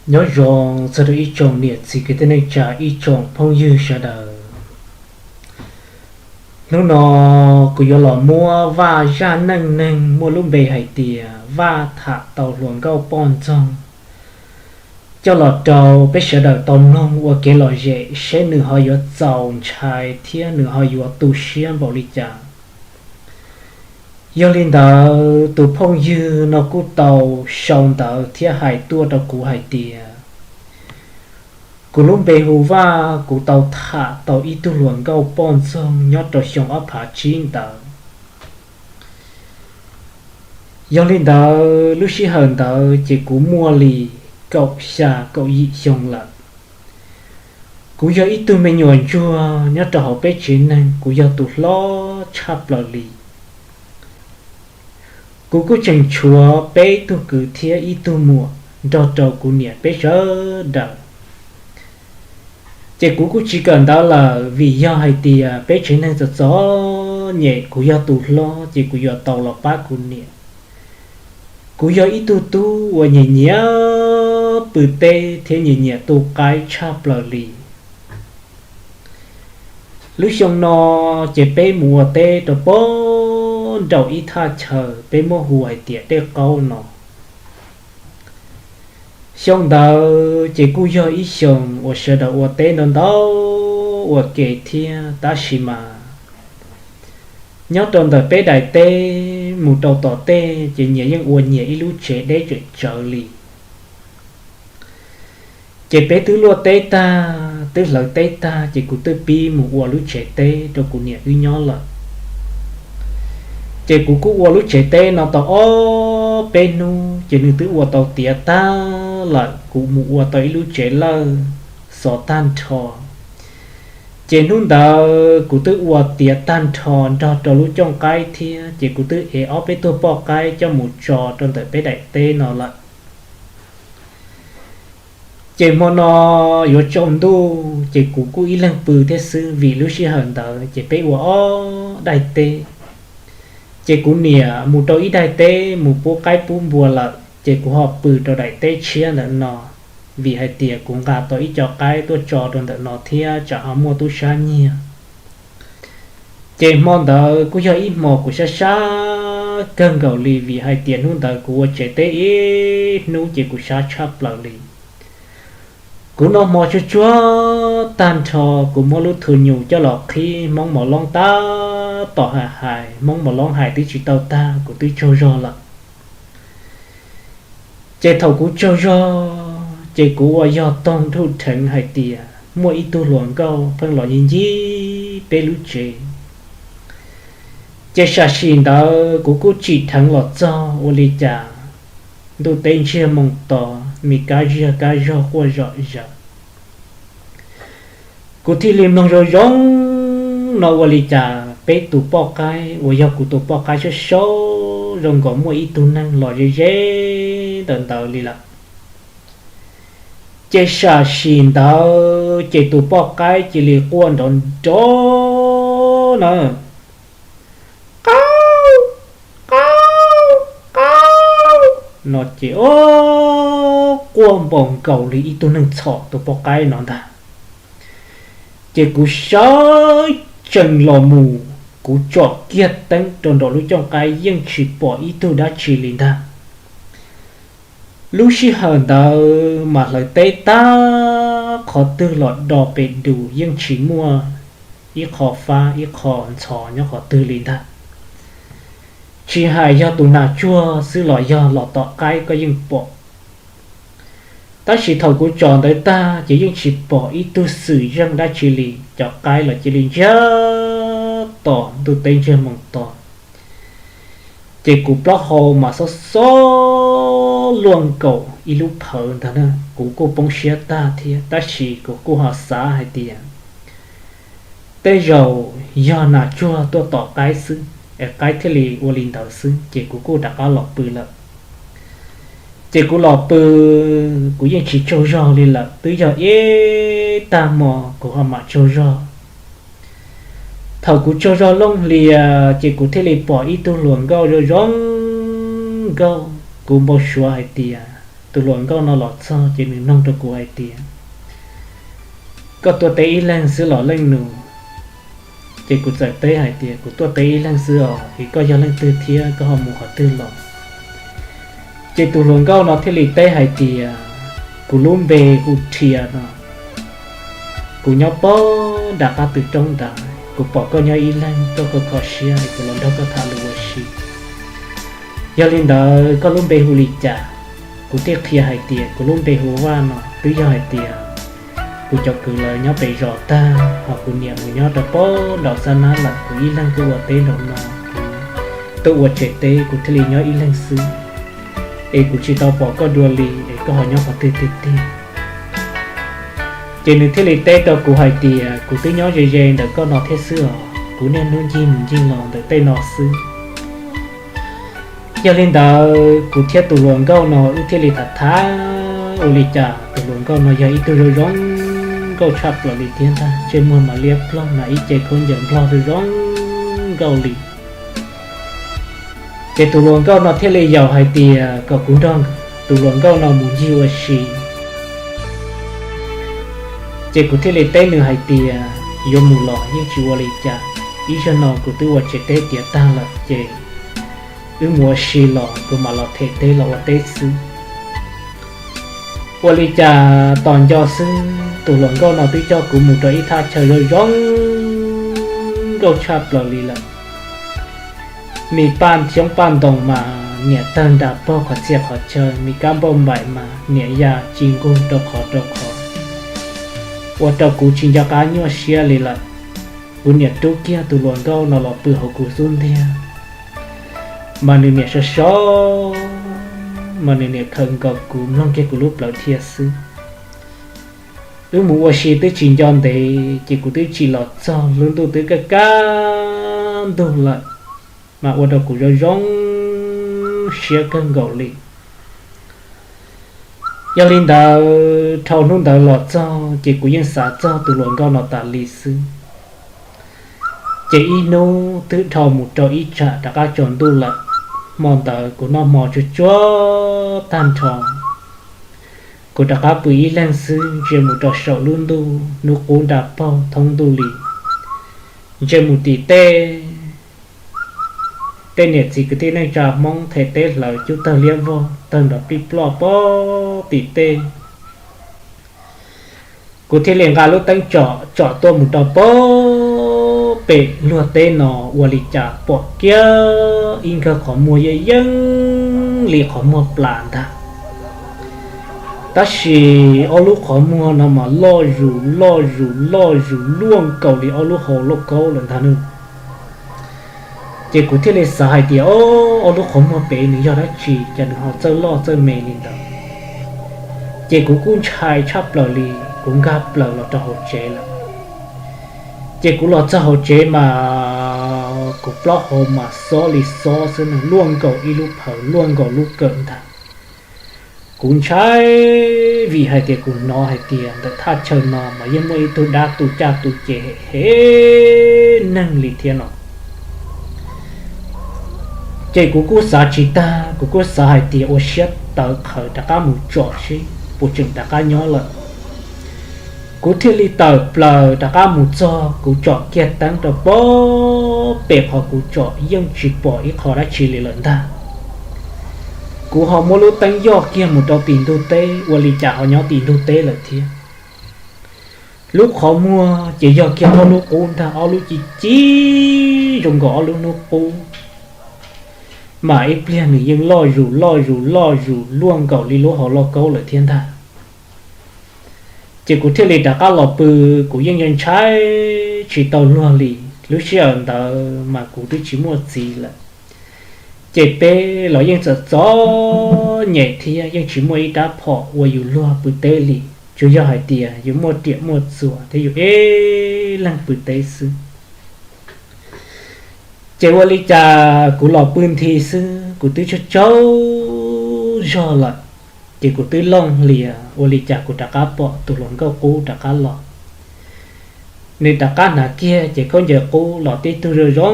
Nyob zoo txog rau ib tsoom niam txiv kwv tij neej tsa, ib tsoom phooj ywg sawv daws. Hnub no kuv yuav los muab vaj zaj neej neeg muaj lub npe hais tias Vaj tham tau hluas nkauj poj ntxoog coj los rau peb sawv daws tau mloog ua kev lom zem seb nws ho yuav txaus ntshai thiab nws ho yuav tu siab npaum li cas. Yog li ntawd tus phooj ywg no kuj tau sau ntawv thiab hais tuaj rau kuv hais tias kuv lub npe hu Vaj, kuv tau tham tau ib tug hluas nkauj poj ntxoog nyob rau xyoo ob phav tsib ntawd. Yog li ntawd lub sij hawm ntawd ces kuv muaj li kaum xya kaum yim xyoo lawm. Kuv yog ib tug me nyuam ntsuag nyob rau hauv peb tsev neeg, kuv yog tus hlob tshaj plaws li. Kuv kuj tseem tshuav peb tug kwv thiab ib tug muam nrog rau kuv niam peb sawv daws. Ces kuv kuj tsis kawm ntawv lawm vim yog hais tias peb tsev neeg txom txom nyem, kuv yog tus hlob ces kuv yuav tau los pab kuv niam. Kuv yog ib tug tub uas nyiam nyiam pw teb thiab nyiam nyiam tu qaib tshaj plaws li. Lub xyoo no ces peb mus ua teb rau pem nraum ib thaj chaw peb muab hu hais tias Dej Qaub no. Xyoo ntawd ces kuj yog ib xyoo uas sawv daws ua teb ntau ntau ua ke thiab, tab sis mas nyob rau ntawm peb daim teb mus rau tom tej ces nyias yeej ua nyias ib lub tsev deb tsawv tsawv li. Ces peb twb luaj teb tag, twb hlawv teb tag ces kuv twb pib mus ua lub tsev teb rau kuv niam wb nyob lawm. Ces kuv kuj ua lub tsev teb no tau ob peb hnub ces nws twb ua tau tiav tag lawm, kuv mus ua tau ib lub tsev lawj xov tag nrho. Ces hnub ntawd kuv twb ua tiav tag nrho nrog rau lub cooj qaib thiab, ces kuv twb ev ob peb tug poj qaib coj mus tso rau ntawm peb daim teb no lawm. Ces hmo no yuav tsaus ntuj ces kuv kuj ib leeg pw thiab xwb vim lub sij hawm ntawd ces peb ua ob daim teb. Ces kuv niam mus rau ib daim teb mus pub qaib pub npua lawm ces kuv ho pw rau daim teb tshiab ntawm no, vim hais tias kuv nqa tau ib co qaib tuaj tso rau ntawm no thiab tsam ho muaj tub sab nyiag. Ces hmo ntawd kuj yog ib hmo kuv sab sab kawg nkaus li vim hais tias hnub ntawd kuv ua tsev teb ib hnub ces kuv sab tshaj plaws li. Kuv noj hmo tsuag tsuag tag nrho, kuv muab lub thu nyuj coj los qhib Hmoob mos loob tab tom hais hais, Hmoob mos loob hais twb tsis tau tag kuv twb tsaug zog lawm. Ces thaum kuv tsaug zog ces kuv ua yog toog dhuj dheev hais tias muaj ib tug hluas nkauj pheej los ncig ncig peb lub tsev. Ces sam sim ntawd kuv kuj tsim dheev los txog ua li cas ntuj teb ntsiag moo to, me kab ziag kab zog quaj zom zaws. Kuv thiaj li mloog zoo zoo no ua li cas peb tus poj qaib uas yog kuv tus poj qaib saub saub zoo nkaus muaj ib tug neeg los ze ze ntawm ntawd li lawm. Ces sam sim ntawd ces tus poj qaib cia li quaj nrov nrov na, qab, qab, qab no ces o, quaj npaum nkaus li ib tug neeg txhom tus poj qaib no ntag. Ces kuv sawv tsees los mus, kuv tsom kiag teeb rau nraum lub cooj qaib yeej tsis pom ib tug dab tsi li ntag. Lub sij hawm ntawd mas hlawv teb tag qhov twg los do pes dus yeej tsis muaj ib qho fab ib qho ntxhov nyob qhov twg li ntag. Tsis hais yog tus nas tsuag xwb los yog los tom qaib koj yeej pom. Tab sis thaum kuv tsom ntawd tag ces yeej tsis pom ib tug xwm zeej dab tsi li, cov qaib los cia li ntsiag to ntuj teb ntsiag moo to. Ces kuv plaub hau mas xob xob luaj nkaus ib lub phawv ntag na, kuv kuj poob siab tag thiab, tab sis kuv kuj ho xav hais tias tej zaum yog nas tsuag tuaj tom qaib xwb es qaib thiaj li ua li ntawd xwb, ces kuv kuj rov qab los pw lawm. Ces kuv los pw, kuv yeej tsis tsaug zog li lawm, twb yog ib tag hmo kuv ho mam tsaug zog. Thaum kuv tsaug zog looj hlias ces kuv thiaj li pom ib tug hluas nkauj zoo zoo nkauj, kuv npau suav hais tias tus hluas nkauj no los txog ces nws nug rau kuv hais tias, koj tuaj teb ib leeg xwb los leej nus? Ces kuv txawm teb hais tias, kuv tuaj teb ib leeg xwb os, es koj yog leej twg thiab koj ho mus qhov twg los? Ces tus hluas nkauj no thiaj li teb hais tias, kuv lub npe hu Rhia no, kuv nyob pem nram qab tw roob nrad, kuv pom koj nyob ib leeg, koj kho kho siab es kuv los nrog koj tham lus ua si. Yog li ntawd koj lub npe hu li cas? Kuv thiaj qhia hais tias kuv lub npe hu Vaj no, twb yog hais tias kuv cov kwv lawv nyob pem zos tag, ho kuv niam mus nyob rau pem nram Xab Nab lawm, kuv ib leeg tuaj ua teb nraum no, kuv tuaj ua tsev teb, kuv thiaj li nyob ib leeg xwb, es kuv tsis tau pom koj dua li, es koj ho nyob qhov twg tiag tiag? Ces nws thiaj li teb rau kuv hais tias, kuv twb nyob ze ze ntawm koj no thiab xwb os, kuv niaj hnub ncig mus ncig los ntawm tej no xwb. Yog li ntawd kuv thiab tus hluas nkauj no wb thiaj li tham tham ua li cas tus hluas nkauj no yog ib tug zoo zoo nkauj tshaj plaws li thiab ntag, ntsej muag mas liab ploog, mas ib ce khaub ncaws nplog zoo zoo nkauj li. Ces tus hluas nkauj no thiaj li yaum hais tias kom kuv nrog tus hluas nkauj no mus ncig ua si. Ces kuv thiaj li teb nws hais tias, yuav mus los yeej tsis ua li cas, ib zaug no kuv twb ua tsev teb tiav tag lawm, ces wb mus ua si los kuv mam los them teb los ua teb xwb. Ua li cas tos nco xwb tus hluas nkauj no twb coj kuv mus rau ib thaj chaw zoo zoo nkauj tshaj plaws li lawm. Me paj xyoob paj ntoo mas niam tawg nra paug qhov txhia qhov chaw, me kab npauj npaim mas niam ya ci nqug rau qhov rau qhov, ua rau kuv tsis nco qab nyuaj siab li lawm. Kuv niam rub kiag tus hluas nkauj no los pw hauv kuv xub ntiag, mas nws niam sov sov, mas nws niam khawm nkaus kuv mloog kiag kuv lub plawv dhia xwb. Wb mus ua si twb tsis nco ntev ces kuv twb tsim los txog, lub ntuj twb kaj kaj ntug lawm, mas ua rau kuv zoo zoo siab kawg nkaus li. Yog li ntawd dhau hnub ntawd los txog ces kuv yeej xav txog tus hluas nkauj no tas li xwb. Ces ib hnub twb dhau mus rau ib tsam rov qab tsaus ntuj lawm. Hmo ntawd kuv noj hmo tsuag tsuag tag nrho, kuv rov qab pw ib leeg xwb, ntsia mus rau saum lub ntuj, hnub qub nra paug thoob ntuj li. Ntsia mus tim tej, tej niam txiv kwv tij neej tsa Hmoob them teb hlawv cub tawg liab vog tawg nrov pij ploj pem tim tej. Kuv thiaj li nqa lub teeb tsom tsom tuaj mus rau pem luag teb no, ua li cas pom kiag ib nkawg qhov muag yeej yeej li qhov muag plas ntag. Tab sis ob lub qhov muag no mas loj zus loj zus loj zus luaj nkaus li ob lub hau lauj kaub lawm ntag nawb. Ces kuv thiaj li xav hais tias, o, ob lub qhov muag pem nws yog dab tsi cas nws ho txawj loj txawj me li ntawd. Ces kuv kuj ntshai tshaj plaws li, kuv nkag plaws los rau hauv tsev lawm. Ces kuv los txog hauv tsev mas kuv plaub hau mas xob li xob xwb, luaj nkaus ib lub phawv luaj nkaus lub kawm ntag. Kuv ntshai vim hais tias kuv hnov hais tias ntawm thaj chaw no mas yeej muaj ib tug dab tu caj tu ces hem neeg li thiab no. Ces kuv kuj xav tsis tag, kuv kuj xav hais tias ua siab tawv qhawv rov qab mus tsom seb puas tseem rov qab nyob lawm. Kuv thiaj li tawm plaws rov qab mus txog, kuv tsom kiag teeb rau pem qhov kuv tsom yeej tsis pom ib qho dab tsi li lawm ntag. Kuv ho muab lub teeb yoj kiag mus rau tim ntug teb, ua li cas ho nyob tim ntug teb lawm thiab. Lub qhov muag ces yog kiag ob lub qub ntag, ob lub ci ci zoo nkaus ob lub hnub qub, mas ib pliag nws yeej loj zus loj zus loj zus luaj nkaus li lub hau lauj kaub lawm thiab ntag. Ces kuv thiaj li rov qab los pw, kuv yeej ntshai tsis tau luag li. Lub sij hawm ntawd mas kuv twb tsis muaj txiv lawm, ces peb los yeej txom txom nyem thiab yeej tsis muaj ib rab phom ua yus luag pw teb li, tsuas yog hais tias yus muaj riam muaj txuas thiab yus ib leeg pw teb xwb. Ces ua li cas kuv los pw nthi xwb kuv twb tsaug tsaug zog lawm, ces kuv twb looj hlias, ua li cas kuv rov qab pom tus hluas nkauj qub rov qab los. Nws rov qab hnav kiag ces khaub ncaws qub los tib tug zoo zoo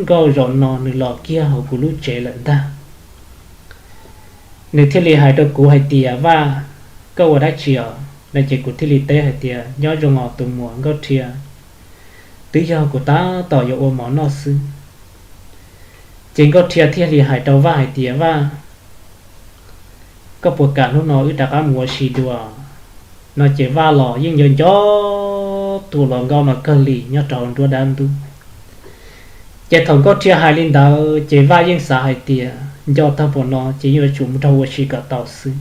nkauj zaum no nws los kiag hauv kuv lub tsev lawm ntag. Nws thiaj li hais rau kuv hais tias, Vaj, koj ua dab tsi os? No ces kuv thiaj li teb hais tias, Nyob zoo os tus muam Nkauj Rhia, twb yog kuv tab tom yuav ua mov noj xwb. Ces Nkauj Rhia thiaj li hais rau Vaj hais tias, Vaj, koj puas kam hnub no wb rov qab mus ua si dua? No ces Vaj los yeej nco nco tus hluas nkauj no kawg li nyob rau hauv nruab dab ntub. Ces thaum Nkauj Rhia hais li ntawd ces Vaj yeej xav hais tias nco tag npaum no ces yeej yuav tsum mus nrog ua si kom tau xwb.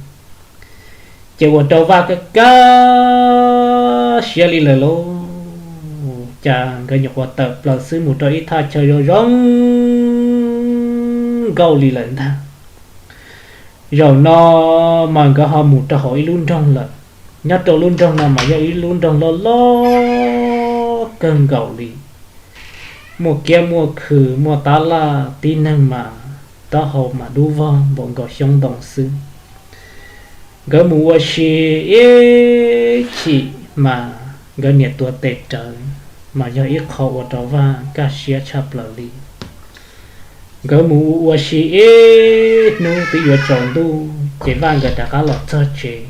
Ces ua rau Vaj kaj kaj siab li lawm lauj, cas nkawd nyuam qhuav tawm plaws xwb mus rau ib thaj chaw zoo zoo nkauj li lawm ntag. Zaum no mas nkawd ho mus rau hauv ib lub nroog lawm. Nyob rau lub nroog no mas yog ib lub nroog loj loj kawg nkaus li, muaj kiab muaj khw, muaj tab laj, tib neeg mas taub hau mas dub vog npaum nkaus xyoob ntoo xwb. Nkawd mus ua si ib chim mas nkawd niam tuav tes rawv, mas yog ib qho ua rau Vaj kaj siab tshaj plaws li. Nkawd mus ua si ib hnub twb yuav tsaus ntuj ces Vaj nkawd rov qab los txog tsev.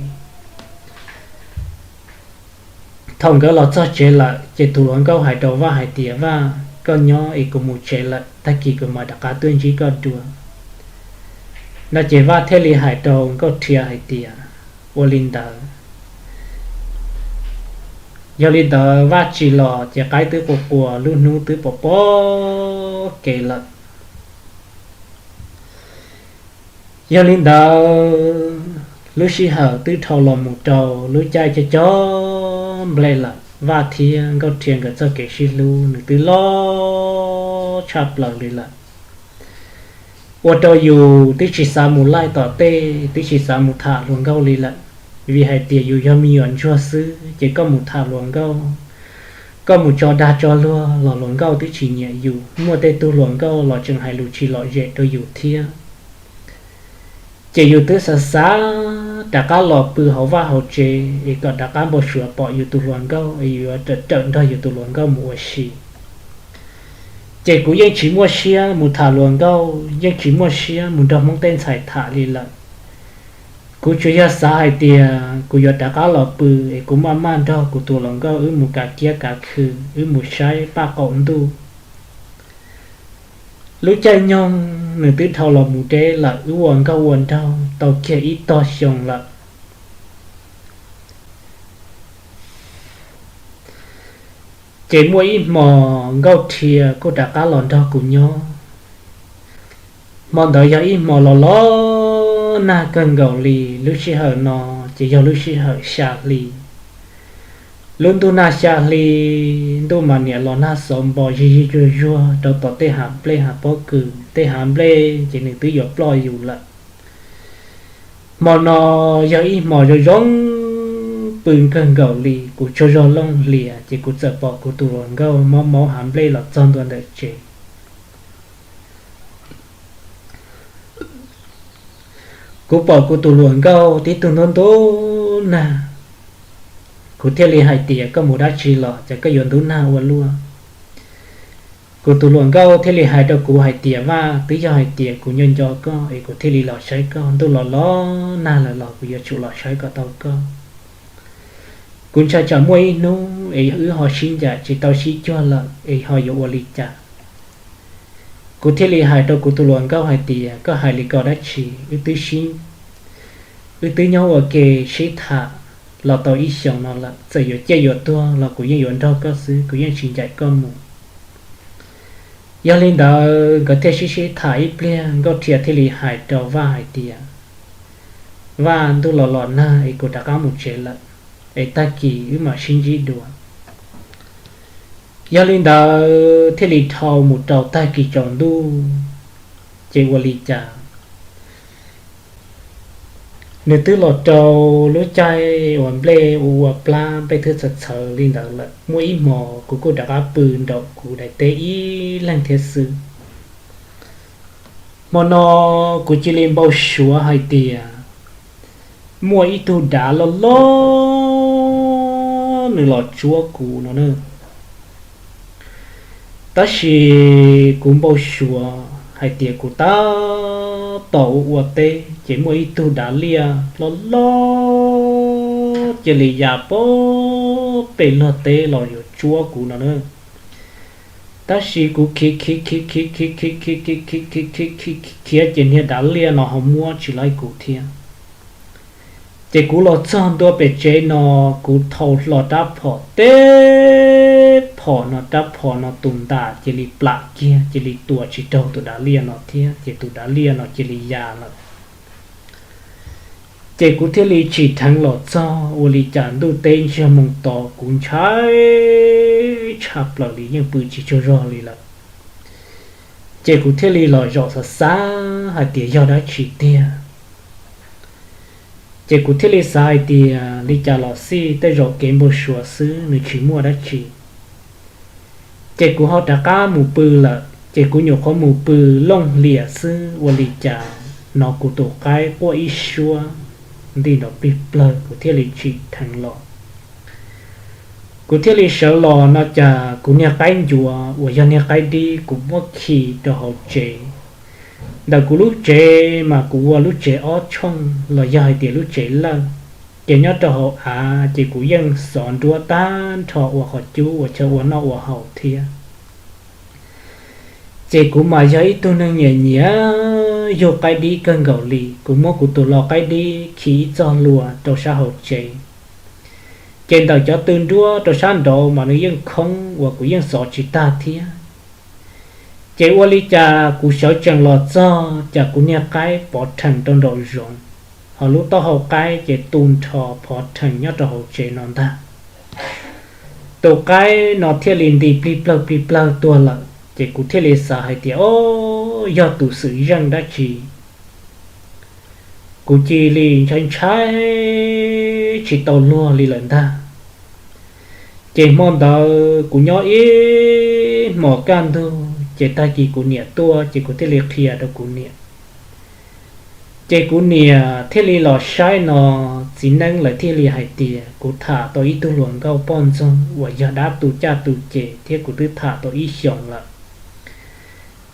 Thaum nkawd los txog tsev lawm ces tus hluas nkauj hais rau Vaj hais tias, Vaj, koj nyob es kuv mus tsev lawm, tag kis kuv mam rov qab tuaj ntsib koj dua. No ces Vaj thiaj li hais rau Nkauj Rhia hais tias, Ua li ntawd. Yog li ntawd Vaj tsis los ces qaib twb qua qua, lub hnub twb pom pob kev lawm. Yog li ntawd, lub sij hawm twb dhau los mus rau lub caij cog cog nplej lawm, Vaj thiab Nkauj Rhia nkawd txoj kev sib hlub nws twb loj tshaj plaws li lawm. Ua rau yus twb tsis xav mus laij tom tej, twb tsis xav mus tham hluas nkauj li lawm, vim hais tias yus yog me nyuam ntsuag xwb ces koj mus tham hluas nkauj, koj mus tso dag tso luag los hluas nkauj twb tsis nyiam yus, muaj tej tug hluas nkauj los tseem hais lus tsis lom zem rau yus thiab. Ces yus twb xav xav rov qab los pw hauv vaj hauv tsev es kom rov qab npau suav pom yus tus hluas nkauj es yus yuav rawm nrog yus tus hluas nkauj mus ua si. Ces kuv yeej tsis muaj siab mus tham hluas nkauj, yeej tsis muaj siab mus nrog Hmoob tej ntxhais tham li lawm. Kuv tsuas yog xav hais tias kuv yuav rov qab los pw es kuv maj maj nrog kuv tus hluas nkauj wb mus kav kiab kav khw, wb mus saib paj qaum ntuj. Lub caij nyoog nws twb dhau los mus deb lawm, wb ua nkauj ua nraug tau kiag ib tog xyoo lawm. Ces muaj ib hmo Nkauj Rhia kuj rov qab los nrog kuv nyob. Hmo ntawd yog ib hmo los los nag kawg nkaus li. Lub sij hawm no ces yog lub sij hawm xya hli. Lub ntuj nag xya hli, ntuj mas niam los nag xauv npo zig zig zuag zuag rau tom tej hav nplej hav pob kws. Tej hav nplej ces nws twb yuav ploj yus lawm. Hmo no yog ib hmo zoo zoo pw kawg nkaus li, kuv tsaug zog looj hlias ces kuv txawm pom kuv tus hluas nkauj maub maub hav nplej los txog ntua ntawm tsev. Kuv pom kuv tus hluas nkauj tib tug ntub ntub nag, kuv thiaj li hais tias, Koj mus dab tsi los ces koj yuav ntub nag ua luaj? Kuv tus hluas nkauj thiaj li hais rau kuv hais tias, Vaj, twb yog hais tias kuv nco nco koj es kuv thiaj li los saib koj. Ntuj los los nag lawm los kuv yuav tsum los saib kom tau koj. Kuv ntshai tsam muaj ib hnub es wb ho sib ncaim tsis tau sib cuag lawm es ho yuav ua li cas. Kuv thiaj li hais rau kuv tus hluas nkauj hais tias, Koj hais li ko dab tsi? Wb twb sib, wb twb nyob ua ke sib tham los tau ib xyoos no lawm, txawm yuav ciaj yuav tuag los kuv yeej yuav nrog koj xwb, kuv yeej tsis ncaim koj mus. Yog li ntawd nkawd thiaj sib sib tham ib pliag, Nkauj Rhia thiaj li hais rau Vaj hais tias, Vaj, ntuj los los nag es kuv rov qab mus tsev lawm, es tag kis wb mam sib ntsib dua. Yog li ntawd thiaj li dhau mus rau tag kis tsaus ntuj, ces ua li cas nws twb los rau lub caij uas nplej ua ua plab, nplej twb txhawv txhawv li ntawd lawm. Muaj ib hmos kuv kuj rov qab pw nraum kuv daim teb ib leeg thiab xwb. Hmo no kuv cia li npau suav hais tias muaj ib tug dav loj loj nws los tsuab kuv no na. Tab sis kuv npau suav hais tias kuv tab tom ua ua teb ces muaj ib tug dav liaj loj loj cia li ya pem luag teb los yuav tsuab kuv no na. Tab sis kuv khiav khiav khiav khiav khiav khiav khiav khiav khiav khiav khiav khiav ces niag dav liaj no ho muab tsis laib kuv thiab. Ces kuv los txog ntua pem tsev no, kuv thau hlo rab phom teb phom no, rab phom no tus ntas cia li plam kiag, cia li tua tsis raug tus dav liaj no thiab, ces tus dav liaj no cia li ya lawm. Ces kuv thiaj li tsim dheev los txog, ua li cas ntuj teb ntsiag moos to, kuv ntshai tshaj plaws li, yeej pw tsis tsaug zog li lawm. Ces kuv thiaj li los zaum xav xav hais tias yog dab tsi tiag. Ces kuv thiaj li xav hais tias li cas los xij tej zaum kev npau suav xwb, nws tsis muaj dab tsi. Ces kuv ho rov qab mus pw lawm, ces kuv nyuam qhuav mus pw looj hlias xwb, ua li cas hnov kuv tus qaib quaj ib suab nti nrov plig plawg, kuv thiaj li tsim dheev los. Kuv thiaj li sawv los no cas kuv niag qaib ncuav uas yog niag qaib dib kuv muab khi rau hauv tsev. Ntawm kuv lub tsev mas kuv ua lub tsev ob tshooj los yog hais tias lub tsev lawj, ces nyob rau hauv av ces kuv yeej xov nruab tag nrho ua qhov cub ua chaw ua noj ua haus thiab. Ces kuv mas yog ib tug neeg nyiam nyiam yug qaib dib kawg nkaus li, kuv muab kuv tus lo qaib dib khi ib txoj hlua rau sab hauv tsev. Ces ntawm cov tw nruab rau sab nraud mas nws yeej khoob uas kuv yeej xov tsis tag thiab. Ces ua li cas kuv sawv tsees los txog cas kuv niag qaib pov rhees rau nraum zoov, ho lub taub hau qaib ces tu nrho pov rhees nyob rau hauv tsev no ntag. Tus qaib no thiaj li nti plig plawg plig plawg tuag lawm, ces kuv thiaj li xav hais tias, o, yog tus xwm zeej dab tsi. Kuv cia li ntshai ntshai tsis tau luag li lawm ntag. Ces hmo ntawd kuv nyob ib hmos kaj ntug, ces tag kis kuv niam tuaj ces kuv thiaj li qhia rau kuv niam. Ces kuv niam thiaj li los saib no, txiv neeb lawv thiaj li hais tias kuv tham tau ib tug hluas nkauj poj ntxoog uas yog dab tu caj tu ces thiab kuv twb tham tau ib xyoos lawm.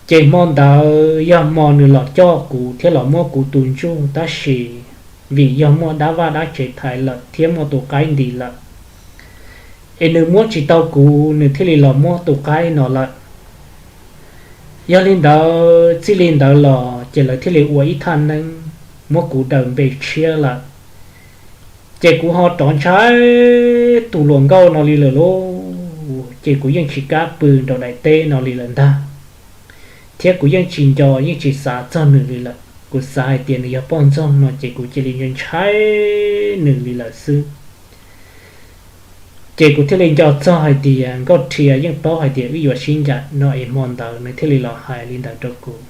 Ces hmo ntawd yog hmo nws los coj kuv thiab los muab kuv tus ntsuj, tab sis vim yog muaj dab vaj dab tsev thaiv lawm thiab muaj tus qaib nti lawm, es nws muab tsis tau kuv, nws thiaj li los muab tus qaib no lawm. Yog li ntawd txij li ntawd los ces lawv thiaj li ua ib thaj neeb muab kuv daws npe tshiab lawm. Ces kuv ho rov ntshai tus hluas nkauj no li lawm lauj, ces kuv yeej tsis kam pw nraum daim teb no li lawm ntag, thiab kuv yeej tsis nco yeej tsis xav txog nws li lawm. Kuv xav hais tias nws yog poj ntxoog no ces kuv cia li ntshai nws li lawm xwb. Ces kuv thiaj li nco txog hais tias Nkauj Rhia yeej paub hais tias wb yuav sib ncaim no es hmo ntawd nws thiaj li los hais li ntawd rau kuv.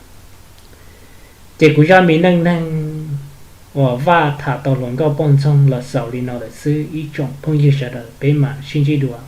Ces kuv zaj me neej neeg uas Vaj tham tau hluas nkauj poj ntxoog los xaus li no lawm xwb, ib tsoom phooj ywg sawv daws peb mam sib ntsib dua.